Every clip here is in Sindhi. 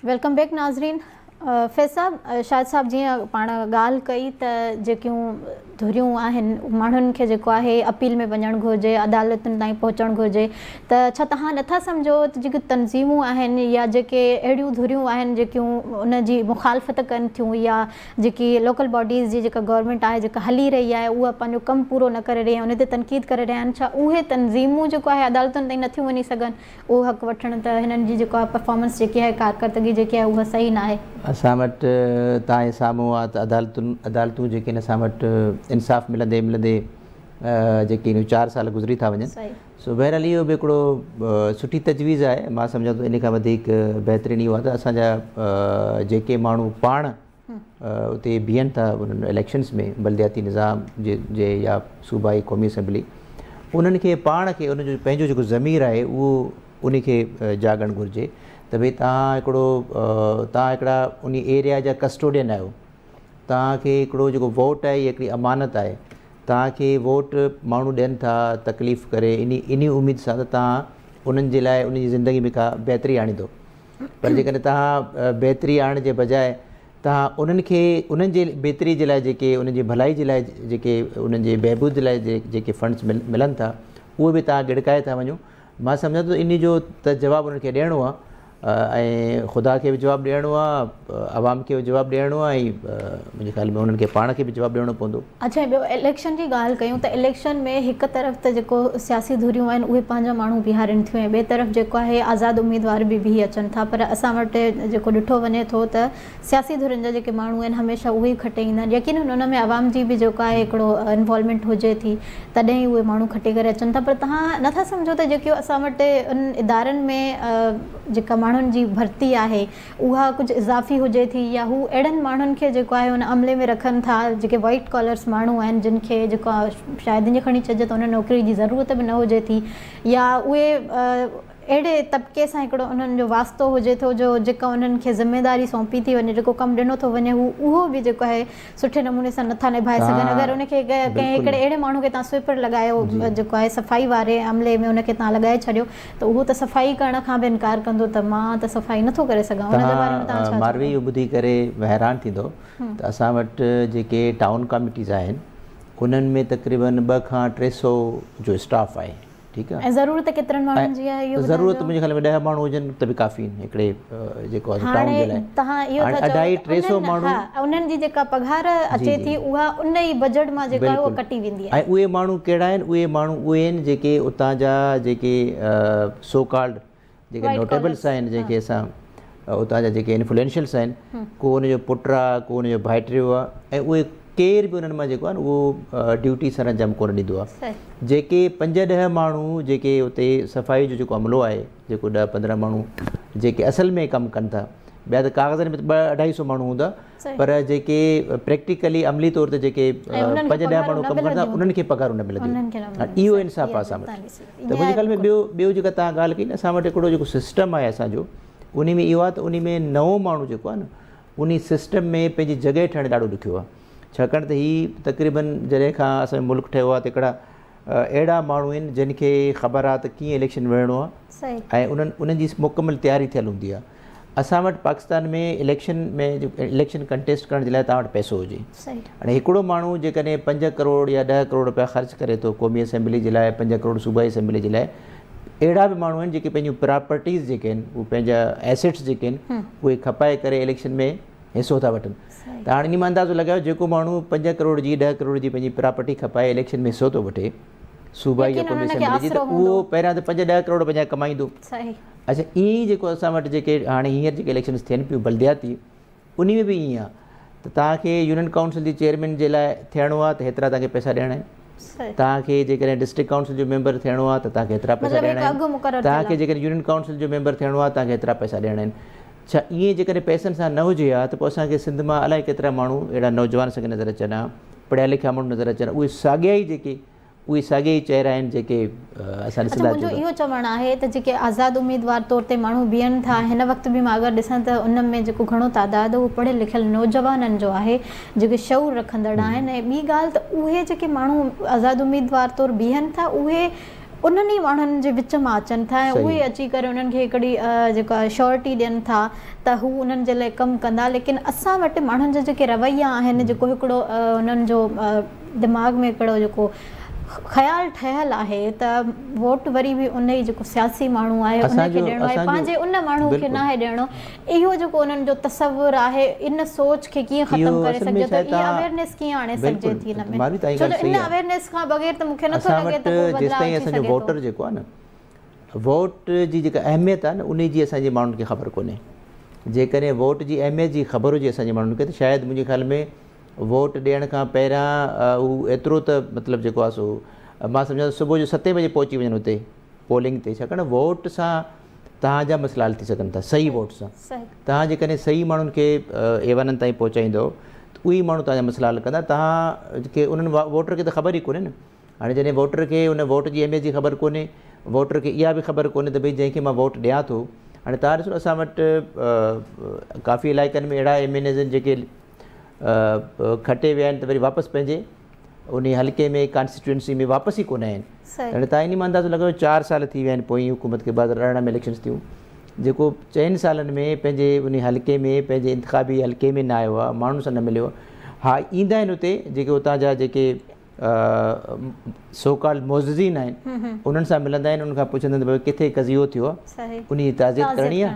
Welcome back ناظرين فيض صاحب شاهد صاحب جيئن پاڻ ڳالهه ڪئي ته جيڪيون ڌريون آهن ماڻهن کي جيڪو آهي اپيل ۾ وڃڻ گهرجي عدالتن تائين پهچڻ گهرجي ته ڇا توهان نٿا سمجهو ته جيڪيون تنظيمون آهن يا جيڪي اهڙيون ڌريون آهن جيڪيون ان جي مخالفت ڪن ٿيون يا جيڪي لوڪل باڊيز جي جيڪا گورنمينٽ آهي جيڪا هلي رهي آهي اها پنهنجو ڪم پورو نه ڪري رهي آهي ان تي تنقيد ڪري رهيا آهن ڇا اهي تنظيمون جيڪو آهي عدالتن تائين نٿيون وڃي سگهن اهو حق وٺڻ ته هنن جي جيڪا پرفارمنس جيڪي آهي ڪارڪردگي جيڪي آهي اها صحيح ناهي. اسان وٽ توهان جي سامهون آهي ته عدالتن عدالتون جيڪي آهن اسان وٽ انصاف ملندي ملندي جيڪي آهن چار سال گذري ٿا وڃن سو بهرحال اهو به هڪڙو سٺي تجويز آهي مان سمجهان ٿو ان کان وڌيڪ بهترين اهو آهي ته اسان جا جيڪي ماڻهو پاڻ اتي بيهن ٿا انهن اليڪشنس ۾ بلدياتي نظام جي جي يا صوبائي قومي اسيمبلي انهن کي پاڻ کي ان جو پنهنجو جيڪو ضمير آهي اهو ان کي جاڳڻ گهرجي ته ڀئي تهان هڪڙو تهان هڪڙا ان ايريا جا ڪسٽوڊين آهيو تهان کي هڪڙو جيڪو ووٽ آهي هي هڪڙي امانت آهي تهان کي ووٽ ماڻهو ڏين ٿا تڪليف ڪري ان ان اميد سان ته تهان انهن جي لاء ان جي زندگي ۾ ڪا بهتري آڻيندو پر جيڪڏهن توهان بهتري آڻڻ جي بجاء توهان انهن کي انهن جي بهتري جي لاء جيڪي انهن جي ڀلائي جي لاء جيڪي انهن جي بهبود جي لاء جيڪي فنڊس ملن ٿا اهي به توهان ڳڙڪائي ٿا وڃو مان سمجهان ٿو انهي جو ته جواب انهن کي ڏيڻو آهي ۽ خدا کي به جواب ڏيڻو آهي عوام کي به جواب ڏيڻو آهي ۽ منهنجي خيال ۾ انهن کي پاڻ کي به جواب ڏيڻو پوندو. اڇا ٻيو اليڪشن جي ڳالهه ڪيون ته اليڪشن ۾ هڪ طرف ته جيڪو سياسي ڌريون آهن اهي پنهنجا ماڻهو بيهارين ٿيون ۽ ٻئي طرف جيڪو آهي آزاد اميدوار به بيهي اچن ٿا پر اسان وٽ جيڪو ڏٺو وڃي ٿو ته سياسي ڌرين جا جيڪي ماڻهو آهن هميشه اهي ئي کٽي ايندا آهن يقينن ان ۾ عوام جي به جيڪو آهي هڪڙو انوالومينٽ هجي ٿي تڏهن ئي اهي ماڻهو کٽي ڪري اچن ٿا پر توهان نٿا سمجهو ته جيڪي اسان وٽ ان ادارن ۾ جيڪا ماڻهن جي ڀرتي آهي اها ڪجهه اضافي هجي ٿي يا هو اهڙن ماڻهن کي جيڪو آهي ان عملي ۾ رکن ٿا جيڪي وائيٽ ڪالرس ماڻهو آهن جن کي جيڪو شايد ائين کڻي چئجي ته ان نوڪري جي ضرورت به نه هجي ٿي يا اهي اهڙي طبقي سان هڪڙو انهن جو واسطو هجي ٿو جو جيڪا انهن کي ذميواري سونپي ٿي وڃي جيڪو ڪم ڏنو ٿو وڃي هو اهو به جيڪو آهي سٺي نموني سان نٿا نڀائي سگهن اگر ان کي ڪنهن هڪڙي اهڙي ماڻهو کي تان سوئپر لڳايو جيڪو آهي صفائي واري عملي ۾ ان کي تان لڳائي ڇڏيو ته اهو ته صفائي ڪرڻ کان به انڪار ڪندو ته مان ته صفائي نٿو ڪري سگهان ان جي باري ۾ توهان ڇا چوندو؟ ماروي اهو ٻڌي ڪري حيران ٿيندو ته اسان وٽ جيڪي ٽائون ڪاميٽيز آهن انهن ۾ تقريبن ٻه کان 300 جو اسٽاف آهي ٺيڪ آهي ۽ ضرورت ڪيترن ماڻهن جي آهي اهو ضرورت منهنجي خيال ۾ 10 ماڻهو هجن ته به ڪافي آهن هڪڙي جيڪو آهي ٽائون جي لاء توهان اهو ٿا چئو اڍائي 300 ماڻهو انهن جي جيڪا پگهار اچي ٿي اها ان ئي بجيٽ مان جيڪا آهي اها ڪٽي ويندي آهي ۽ اهي ماڻهو ڪهڙا آهن اهي ماڻهو اهي آهن جيڪي اتان جا جيڪي سو ڪالڊ جيڪي نوٽيبلس آهن جنهن کي اسان اتان جا جيڪي انفلوئنشلس آهن ڪو ان جو پٽ آهي ڪو ان جو ڀائٽيو آهي ۽ اهي ڪير به انهن مان جيڪو آهي اهو ڊيوٽي سر انجام ڪونه ڏيندو آهي جيڪي 5 10 ماڻهو جيڪي اتي صفائي جو جيڪو عملو آهي جيڪو 10 15 ماڻهو جيڪي اصل ۾ ڪم ڪن ٿا ٻيا ته ڪاغذن ۾ ٻه اڍائي سو ماڻهو هوندا پر جيڪي پريڪٽيڪلي عملي طور تي جيڪي 5 10 ماڻهو ڪم ڪن ٿا انهن کي پگهارون نه ملنديون اهو انصاف آهي اسان وٽ ته منهنجي خيال ۾ ٻيو ٻيو جيڪا توهان ڳالهه ڪئي نه اسان وٽ هڪڙو جيڪو سسٽم آهي اسان جو انهي ۾ اهو آهي ته انهي ۾ نئون ماڻهو جيڪو آهي نه انهي سسٽم ۾ پنهنجي جڳهه ٺاهڻ ڏاڍو ڏکيو آهي ڇاڪاڻ ته هي تقريبن جڏهن کان اسان جو ملڪ ٺهيو آهي ته هڪڙا اهڙا ماڻهو آهن جن کي خبر آهي ته ڪيئن اليڪشن وڙهڻو آهي ۽ انهن انهن جي مڪمل تياري ٿيل هوندي آهي اسان وٽ پاڪستان ۾ اليڪشن ۾ اليڪشن ڪنٽيسٽ ڪرڻ جي لاء توهان وٽ پئسو هجي هاڻي هڪڙو ماڻهو جيڪڏهن 5 ڪروڙ يا 10 ڪروڙ روپيا خرچ ڪري ٿو قومي اسيمبلي جي لاء 5 ڪروڙ صوبائي اسيمبلي جي لاء اهڙا به ماڻهو آهن جيڪي پنهنجون پراپرٽيز جيڪي آهن اهي پنهنجا ايسيٽس جيڪي آهن اهي کپائي ڪري اليڪشن ۾ حصو ٿا وٺن ته هاڻي انهي مان اندازو لڳايو جيڪو ماڻهو 5 ڪروڙ جي 10 ڪروڙ جي پنهنجي پراپرٽي کپائي اليڪشن ۾ حصو ٿو وٺي صوبائي يا قومي اسيمبلي جي ته اهو پهريان ته 5 10 ڪروڙ پنهنجا ڪمائيندو. اڇا ائين ئي جيڪو اسان وٽ جيڪي هاڻي هينئر جيڪي اليڪشنز ٿين پيون بلدياتي انهي ۾ به ائين آهي ته توهان کي يونين ڪائونسل جي چيئرمين جي لاء ٿيڻو آهي ته هيترا توهان کي پئسا ڏيڻا آهن توهان کي جيڪڏهن ڊسٽرڪٽ ڪائونسل جو ميمبر ٿيڻو آهي ته توهان کي هيترا پئسا ڏيڻا آهن توهان کي جيڪڏهن يونين ڪائونسل جو ميمبر ٿيڻو آهي توهان کي هيترا پئسا ڏيڻا آهن ڇا ائين جيڪڏهن پئسن سان نه هجي ها ته پوء اسان کي سنڌ مان الائي ڪيترا ماڻهو اهڙا نوجوان اسان کي نظر اچن ها، پڙهيا لکيا ماڻهو نظر اچن ها، اهي ساڳيا ئي جيڪي اهي ساڳيا ئي چهرا آهن جيڪي اسان اڇا ڏسندا منهنجو اچون ٿا. اهو چوڻ آهي ته جيڪي آزاد اميدوار طور تي ماڻهو بيهن ٿا هن وقت به مان اگر ڏسان ته ان ۾ جيڪو گهڻو تعداد اهو پڙهيل لکيل نوجوانن جو آهي جيڪي شعور رکندڙ آهن ۽ ٻي ڳالهه ته اهي جيڪي ماڻهو آزاد اميدوار طور بيهن ٿا اهي انهن ئي ماڻهن جي وچ مان اچن ٿا ۽ اهي اچي ڪري انهن کي هڪڙي جيڪو آهي شورٽي ڏين ٿا ته هو انهن جي لاء ڪم ڪندا ليڪن اسان وٽ ماڻهن جا جيڪي رويا آهن جيڪو هڪڙو انهن جو دماغ ۾ هڪڙو جيڪو خيال ٺهيل آهي ته ووٽ وري به ان ئي جيڪو سياسي ماڻهو آهي ان کي ڏيڻو آهي پنهنجي ان ماڻهو کي ناهي ڏيڻو اهو جيڪو انهن جو تصور آهي ان سوچ کي ڪيئن ختم ڪري سگهجي ٿو اها اويئرنيس ڪيئن آڻي سگهجي ٿي ان ۾ ڇو جو ان اويئرنيس کان بغير ته مون کي نٿو لڳي ته ڪو بدلاء اچي سگهي ٿو. ووٽر جيڪو آهي نه ووٽ جي جيڪا اهميت آهي نه ان جي اسان جي ماڻهن کي خبر ڪونهي جيڪڏهن ووٽ جي اهميت جي خبر هجي اسان جي ماڻهن کي ته شايد منهنجي خيال ۾ ووٽ ڏيڻ کان پهريان هو ايترو ته مطلب جيڪو آهي سو مان سمجهان ٿو صبح جو ستين بجي پهچي وڃن اتي پولنگ تي ڇاڪاڻ ووٽ سان توهان جا مسئلا حل ٿي سگهن ٿا صحيح ووٽ سان توهان جيڪڏهن صحيح ماڻهن کي ايوانن تائين پهچائيندو ته اهي ماڻهو توهان جا مسئلا حل ڪندا توهان کي انهن ووٽر کي ته خبر ئي ڪونهي نه هاڻي جڏهن ووٽر کي ان ووٽ جي اهميت جي خبر ڪونهي ووٽر کي اها به خبر ڪونهي ته ڀئي جنهن کي مان ووٽ ڏيان ٿو هاڻي توهان ڏسو اسان وٽ ڪافي علائقن ۾ اهڙا ايم اين ايز آهن جيڪي کٽي ويا آهن ته وري واپس پنهنجي انهي حلقي ۾ ڪانسٽيٽوئنسي ۾ واپس ئي ڪونه آيا آهن. هاڻي تان انهي مان اندازو لڳايو 4 سال ٿي ويا آهن پوئين حڪومت کي 2018 ۾ اليڪشنز ٿيون جيڪو چئن سالن ۾ پنهنجي انهي حلقي ۾ پنهنجي انتخابي حلقي ۾ نه آيو آهي ماڻهن سان نه مليو آهي ها ايندا آهن اتي جيڪي اتان جا جيڪي سو ڪالڊ معززين آهن انهن سان ملندا آهن انهن کان پڇندا آهن ته ڀئي ڪٿي قضيو ٿيو آهي انهي جي تعزيت ڪرڻي آهي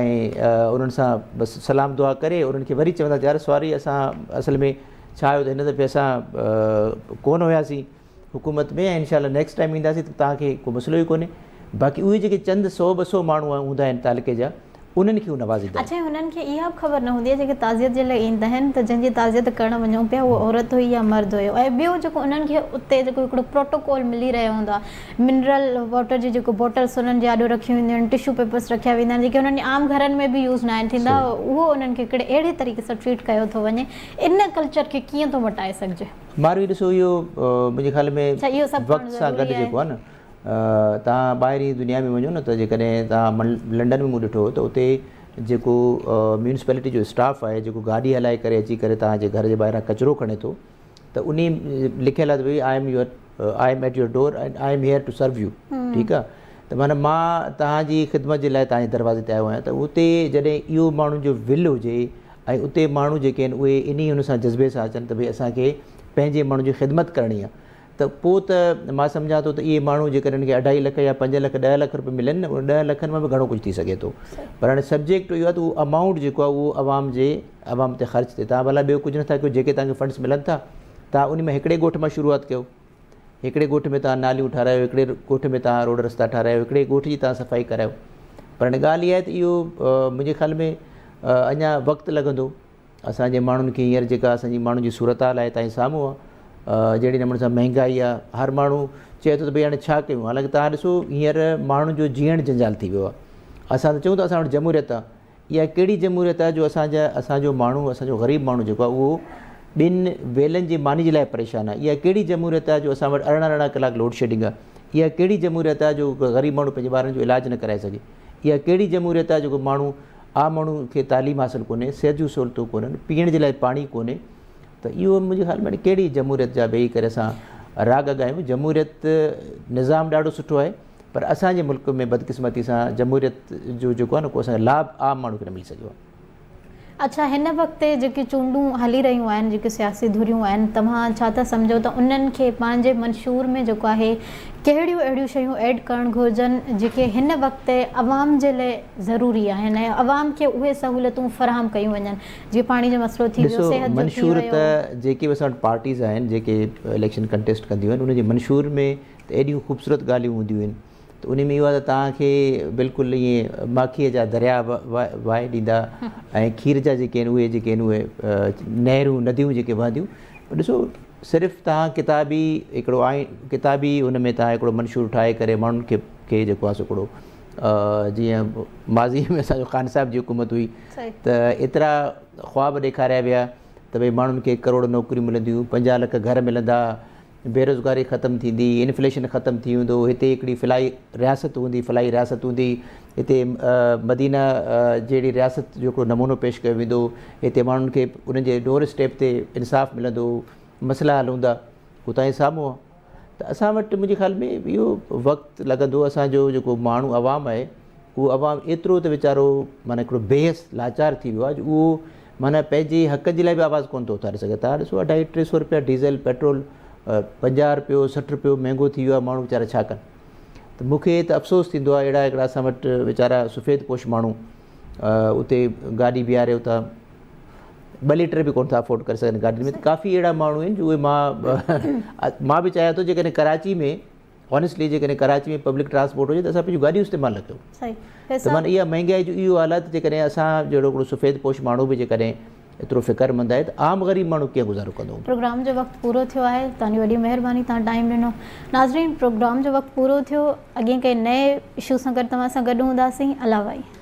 ۽ انهن سان بس سلام دعا ڪري انهن کي وري چوندا يار سواري اسان اصل ۾ ڇا آيو ته هن دفعي اسان ڪونه هياسين حڪومت ۾ ۽ انشاء الله نيڪسٽ ٽائيم اينداسين ته توهان کي ڪو مسئلو ئي ڪونهي باقي اهي جيڪي چند سو ٻه سو ماڻهو هوندا آهن تعلقي جا انهن کي هو نوازيندا آهن. اڇا هنن کي اها به خبر نه هوندي آهي جيڪي تعزيت جي لاء ايندا آهن ته جنهن جي تعزيت ڪرڻ وڃون پيا اهو عورت هئي يا مرد هيو ۽ ٻيو جيڪو انهن کي اتي جيڪو هڪڙو پروٽوڪول ملي رهيو هوندو آهي منرل واٽر جي جيڪو بوٽلس انهن جي آڏو رکيون وينديون آهن ٽشو پيپرس رکيا ويندا آهن جيڪي انهن جي عام گهرن ۾ به يوز ناهن ٿيندا اهو انهن کي هڪڙي اهڙي طريقي سان ٽريٽ ڪيو ٿو وڃي ان ڪلچر کي ڪيئن ٿو مٽائي سگهجي؟ ماروي ڏسو اهو منهنجي خيال ۾ وقت سان گڏ جيڪو آهي نه توهان ٻاهرين دنيا ۾ وڃو نه ته جيڪڏهن توهان لنڊن ۾ مون ڏٺو ته اتي جيڪو ميونسپلٽي جو اسٽاف آهي جيڪو گاڏي هلائي ڪري اچي ڪري توهان جي گهر جي ٻاهران ڪچرو کڻي ٿو ته انهي لکيل آهي ته ڀئي I am your I am at your door and I am here to serve you ٺيڪ آهي ته معنيٰ مان توهان جي خدمت جي لاء توهان جي دروازي تي آيو آهيان ته اتي جڏهن اهو ماڻهن جو ول هجي ۽ اتي ماڻهو جيڪي آهن اهي انهي ان سان جذبي سان اچن ته ڀئي اسان کي پنهنجي ماڻهن جي خدمت ڪرڻي آهي ته پوء ته مان سمجهان ٿو ته اهي ماڻهو جيڪڏهن انهن کي اڍائي لک يا پنج لک ڏهه لک روپيه ملن نه ان ڏهه لکن مان به گهڻو ڪجهه ٿي سگهي ٿو پر هاڻي سبجيڪٽ اهو آهي ته اهو امائونٽ جيڪو آهي اهو عوام جي عوام تي خرچ ٿئي توهان ڀلا ٻيو ڪجهه نٿا ڪيو جيڪي توهان کي فنڊس ملن ٿا توهان ان ۾ هڪڙي ڳوٺ مان شروعات ڪيو هڪڙي ڳوٺ ۾ توهان ناليون ٺارايو هڪڙي ڳوٺ ۾ توهان روڊ رستا ٺارايو هڪڙي ڳوٺ جي توهان صفائي ڪرايو پر هاڻي ڳالهه اها آهي ته اهو منهنجي خيال ۾ اڃا وقت لڳندو اسان جي ماڻهن کي هينئر جيڪا اسان جي ماڻهن جي صورتحال آهي تائين سامهون آهي جهڙي نموني سان مهنگائي آهي هر ماڻهو چئي ٿو ته ڀئي هاڻي ڇا ڪيون حالانڪه توهان ڏسو هينئر ماڻهن جو جيئڻ جنجال ٿي ويو آهي اسان ته چئون ٿا اسان وٽ جمهوريت آهي اها ڪهڙي جمهوريت آهي جو اسان جا اسان جو ماڻهو اسان جو غريب ماڻهو جيڪو آهي اهو ٻن ويلن جي ماني جي لاء پريشان آهي اها ڪهڙي جمهوريت آهي جو اسان وٽ 18 18 ڪلاڪ لوڊ شيڊنگ آهي اها ڪهڙي جمهوريت آهي جو غريب ماڻهو پنهنجي ٻارن جو علاج نه ڪرائي سگهي اها ڪهڙي جمهوريت آهي جيڪو ماڻهو عام ماڻهو کي تعليم حاصل ڪونهي صحت جون سهولتون ڪونهن پيئڻ جي لاء پاڻي ڪونهي ته اهو منهنجي خيال ۾ ڪهڙي جمهوريت جا ويهي ڪري اسان راڳ ڳايون جمهوريت نظام ڏاڍو سٺو آهي پر اسان جي ملڪ ۾ بدقسمتي سان جمهوريت جو جيڪو آهي نه ڪو اسان کي لاڀ عام ماڻهو کي نه ملي سگهيو آهي. اڇا هن وقت جيڪي چونڊون هلي رهيون آهن جيڪي سياسي ڌريون آهن توهان ڇا ٿا سمجهو ته انهن کي پنهنجي منشور ۾ جيڪو آهي ڪهڙيون اهڙيون شيون ايڊ ڪرڻ گهرجن جيڪي هن وقت عوام جي لاء ضروري آهن ۽ عوام کي اهي سهولتون فراهم ڪيون وڃن جيئن پاڻي جو مسئلو ٿي ويو ڏسو صحت جو ٿي منشور ويو. ته جيڪي به اسان وٽ پارٽيز آهن جيڪي اليڪشن ڪنٽيسٽ ڪنديون آهن انهن جي منشور ۾ ته ايڏيون خوبصورت ڳالهيون هونديون آهن ته انهي ۾ اهو آهي ته توهان کي بلڪل ائين ماکيء جا درياء وهائي ڏيندا ۽ کير جا جيڪي آهن اهي جيڪي آهن اهي نهرون نديون جيڪي وهنديون پر ڏسو صرف توهان ڪتابي هڪڙو آئين ڪتابي ان ۾ توهان هڪڙو منشور ٺاهي ڪري ماڻهن کي کي جيڪو آهي سو هڪڙو جيئن ماضي ۾ اسان جو خان صاحب جي حڪومت هئي ته ايترا خواب ڏيکاريا ويا ته ڀئي ماڻهن کي ڪروڙ نوڪريون ملنديون 50 لک گهر ملندا بيروزگاري ختم ٿيندي، انفليشن ختم ٿي ويندو، هتي هڪڙي فلاحي رياست هوندي، فلاحي رياست هوندي، هتي مدينه جهڙي رياست جو هڪڙو نمونو پيش ڪيو ويندو، هتي ماڻهن کي انهن جي ڊور اسٽيپ تي انصاف ملندو، مسئلا حل هوندا، هو تائين سامهون آهي ته اسان وٽ منهنجي خيال ۾ اهو وقت لڳندو اسان جو جيڪو ماڻهو عوام آهي اهو عوام ايترو ته ويچارو معنيٰ هڪڙو بيحس لاچار ٿي ويو آهي جو اهو معنيٰ پنهنجي حق جي لاء به آواز ڪونه ٿو اٿاري سگهي. توهان ڏسو اڍائي ٽي سو روپيا ڊيزل پيٽرول 50 روپيو 60 روپيو مهنگو ٿي ويو آهي ماڻهو ويچارا ڇا ڪن. ته مون کي ته افسوس ٿيندو آهي اهڙا هڪڙا اسان وٽ ويچارا سفيد پوش ماڻهو اتي گاڏي بيهاري اتان ٻه ليٽر به ڪونه ٿا افورڊ ڪري سگهن گاڏين ۾ ته ڪافي اهڙا ماڻهو آهن جو اهي مان مان به چاهيان ٿو جيڪڏهن ڪراچي ۾ آنيسٽلي جيڪڏهن ڪراچي ۾ پبلڪ ٽرانسپورٽ هجي ته اسان پنهنجون گاڏيون استعمال نه ڪيون ته معنيٰ اها مهنگائي جو اهو حال آهي ته جيڪڏهن اسان جهڙو هڪڙو سفيد پوش ماڻهو به جيڪڏهن ايترو فڪر مند آهي ته عام غريب ماڻهو ڪيئن گذارو ڪندو هوندو. پروگرام جو وقت پورو ٿيو آهي توهان جي وڏي مهرباني توهان ٽائيم ڏنو ناظرين پروگرام جو وقت پورو ٿيو اڳئين ڪنهن نئين اشو سان گڏ توهان سان گڏ هونداسين الله وائي.